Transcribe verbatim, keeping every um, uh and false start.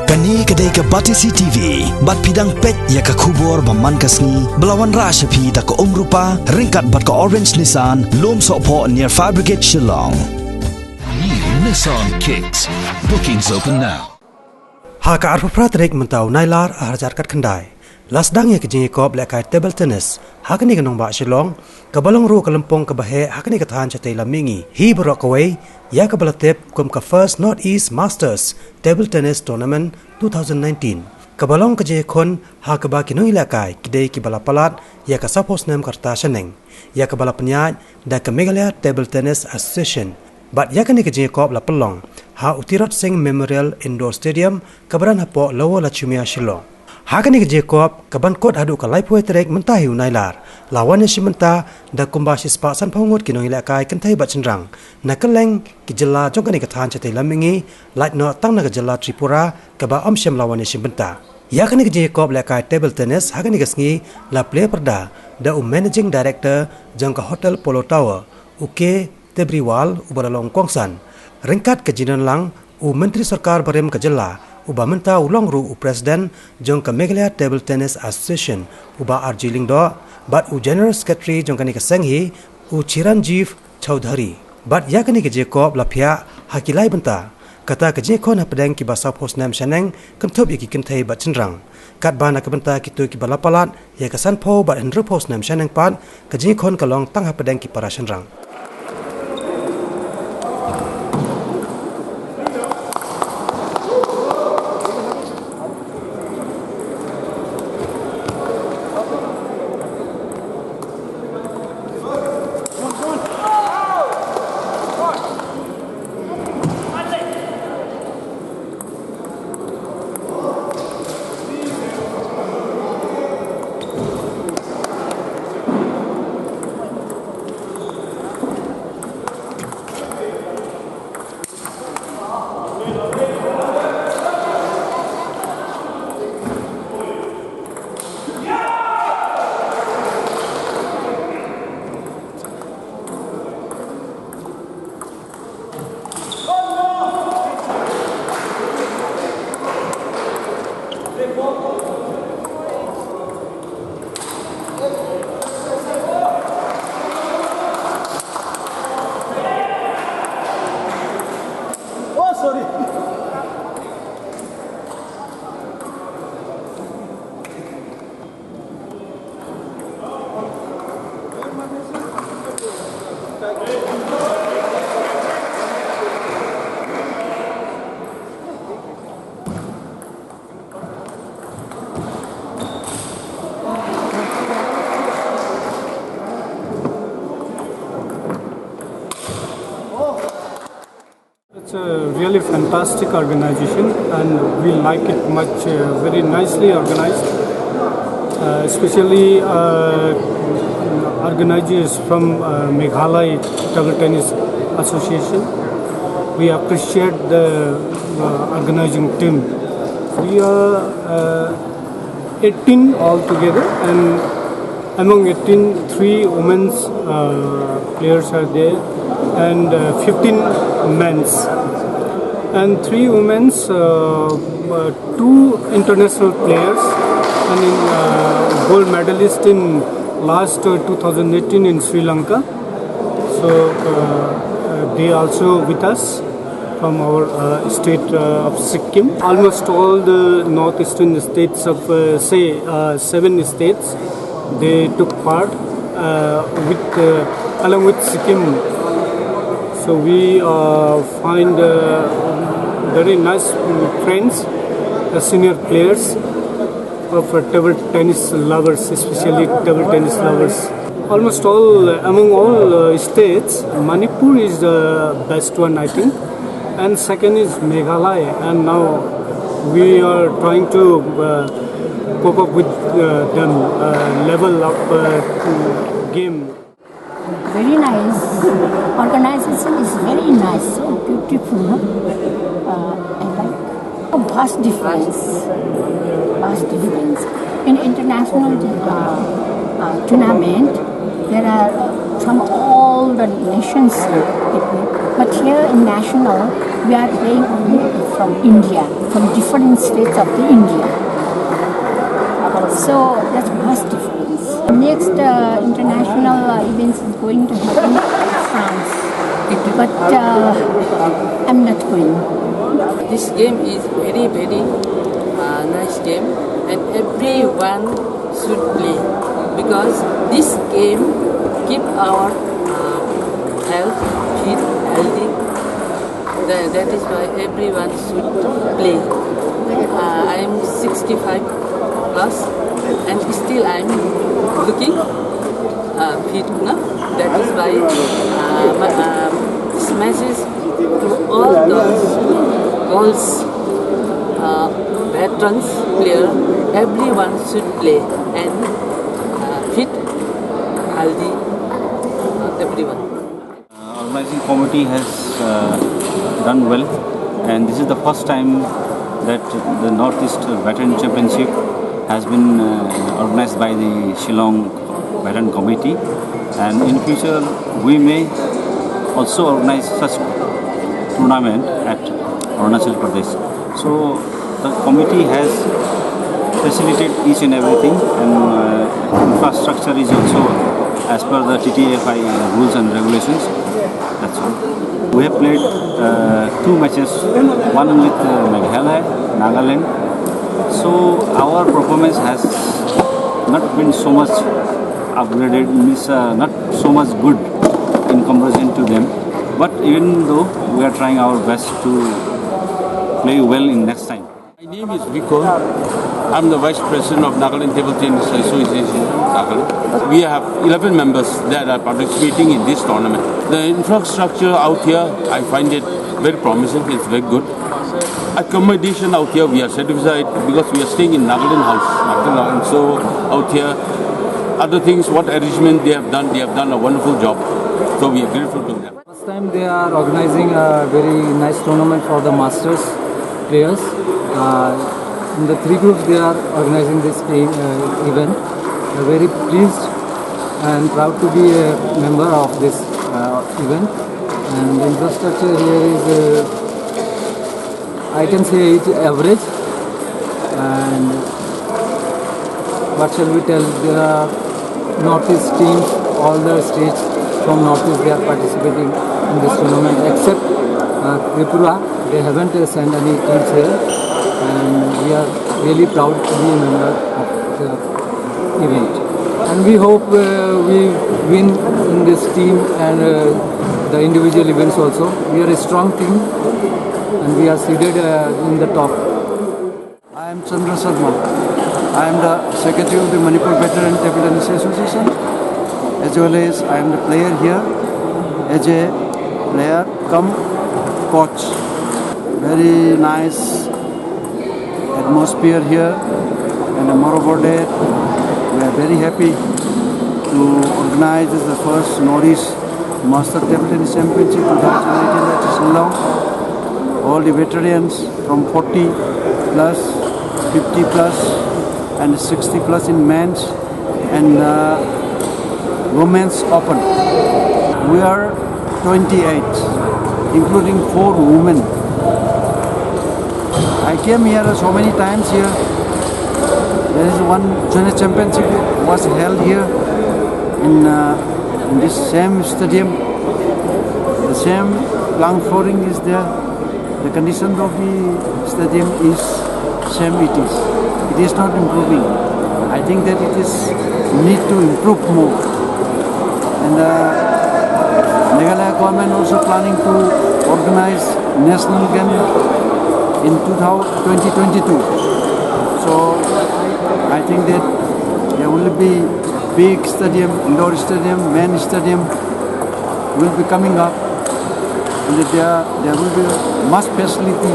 Kane ka dei ka Batesi T V, bad phi dang peit ïa ka khubor ba man ka sngi, ba la wanrah sha phi da ka Umrupa, ryngkat bad ka Orange Nissan, Lumsohphoh near Fire Brigade Shillong. New Nissan Kicks. Bookings open now. Ha ka arphew phra tarik mynta u Nailar arhajar khatkhyndai, la sdang ïa ka jingïakop lehkai table tennis ha kane ka nongbah Shillong, kaba long ruh ka lympung kaba heh ha kane ka thaiñ shatei lam mihngi. Hi baroh kawei ïa kaba la tip kum ka First North East Masters Table Tennis Tournament two thousand nineteen, kaba long ka jingïakhun ha kaba ki nongïalehkai ki dei kiba la palat ïa ka sawphew snem ka rta shaneng, ïa kaba la pynïaid da ka Meghalaya Table Tennis Association. Bad ïa kane ka jingïakop la pynlong ha u Tirot Sing Memorial Indoor Stadium, kaba don hapoh Lower Lachumia, Shillong. Ha kane ka jingïakop, kaban kut haduh ka laiphew tarik mynta hi u Nailar, la wan ïashim bynta da kumba shispah sanphew ngut ki nongïalehkai kynthei bad shynrang na kylleng ki jylla jong kane ka thaiñ shatei lam mihngi, lait noh tang na ka jylla Tripura kaba ym shym la wan ïashim bynta. Ïa kane ka jingïakop lehkai table tennis ha kane ka sngi la plie pyrda da u Managing Director jong ka Hotel Polo Tower, u K Tebriwal, uba la long kongsan, ryngkat ka jingdon lang u Myntri Sorkar barim ka jylla, uba mynta u long ruh u President jong ka Meghalaya Table Tennis Association, u Bah R J Lyngdoh, bad u General Secretary jong kane ka seng hi, u Chiranjeev Chowdhury. Bad ïa kane ka jingïakop la phiah ha ki lai bynta. Kata ka jingïakhun hapdeng kiba sawphew snem shaneng, kynthup ïa ki kynthei bad shynrang. Katba na ka bynta kito kiba la palat ïa ka sanphew bad hynriewphew snem shaneng pat, ka jingïakhun ka long tang hapdeng ki para shynrang. It's a really fantastic organization, and we like it much, uh, very nicely organized. Uh, especially, uh, organizers from, uh, Meghalaya Table Tennis Association. We appreciate the, uh, organizing team. We are, uh, eighteen altogether, and among eighteen, three women's, uh, players are there, and, uh, fifteen men's, and three women's, uh, uh, two international players, and in, uh, gold medalist in last, uh, two thousand eighteen in Sri Lanka. So, uh, uh, they also with us from our, uh, state, uh, of Sikkim. Almost all the northeastern states of, uh, say, uh, seven states, they took part, uh, with, uh, along with Sikkim. So we, uh, find, uh, very nice, mm, friends, uh, senior players of, uh, table tennis lovers, especially table tennis lovers. Almost all, uh, among all, uh, states, Manipur is the best one, I think. And second is Meghalaya. And now we are trying to, uh, cope up with, uh, them, uh, level up, uh, game. Very nice. Organization is very nice, so beautiful, no? Uh, I like. A vast difference. Vast difference. In international, uh, uh, tournament, there are, uh, from all the nations, uh, people. But here in national, We are playing only from India, from different states of the India. So that's vast difference. Next uh, international uh, events is going to happen in France, but uh, I'm not going. This game is very, very uh, nice game, and everyone should play, because this game keep our uh, health fit, healthy. That, that is why everyone should play. Uh, I am sixty-five plus, and still I am looking uh, fit. No? That is why uh, my, uh, this message to all those girls, uh, veterans player, everyone should play and uh, fit, healthy, uh, everyone. Uh, organizing committee has uh, done well, and this is the first time that the Northeast Veteran Championship has been uh, organized by the Shillong Veteran Committee. And in future, we may also organize such tournament at Arunachal Pradesh. So the committee has facilitated each and everything, and uh, infrastructure is also as per the T T F I rules and regulations. That's all. We have played uh, two matches, one with uh, Meghalaya, Nagaland. So our performance has not been so much upgraded, means uh, not so much good in comparison to them. But even though, we are trying our best to play well in next time. My name is Viko. I'm the Vice President of Nagaland Table Tennis Association, Nagaland. We have eleven members that are participating in this tournament. The infrastructure out here, I find it very promising. It's very good. Accommodation out here, we are satisfied because we are staying in Nagaland House, Nagaland House. So out here, other things, what arrangement they have done, they have done a wonderful job. So we are grateful to them. First time they are organizing a very nice tournament for the masters players. Uh, in the three groups they are organizing this team, uh, event. We are very pleased and proud to be a member of this uh, event. And the infrastructure here is, uh, I can say, it's average. And what shall we tell? There are Northeast teams, all the states from Northeast, they are participating in this tournament, except uh, Tripura. They haven't uh, sent any teams here, and we are really proud to be a member of the event. And we hope uh, we win in this team and uh, the individual events also. We are a strong team, and we are seeded uh, in the top. I am Chandra Sharma. I am the secretary of the Manipur Veteran Table Tennis Association, as well as I am the player here, as a player cum coach. Very nice atmosphere here and moreover that we are very happy to organize the first Northeast Master Table Tennis Championship twenty nineteen at Shillong. All the veterans from forty plus, fifty plus and sixty plus in men's and uh, women's open. We are twenty-eight, including four women. I came here so many times here. There is one junior championship was held here in, uh, in this same stadium. The same plank flooring is there. The condition of the stadium is same it is. It is not improving. I think that it is need to improve more. And uh, Meghalaya government also planning to organize national game in two thousand, twenty twenty-two. So I think that there will be big stadium, indoor stadium, main stadium will be coming up, and there, there will be much facility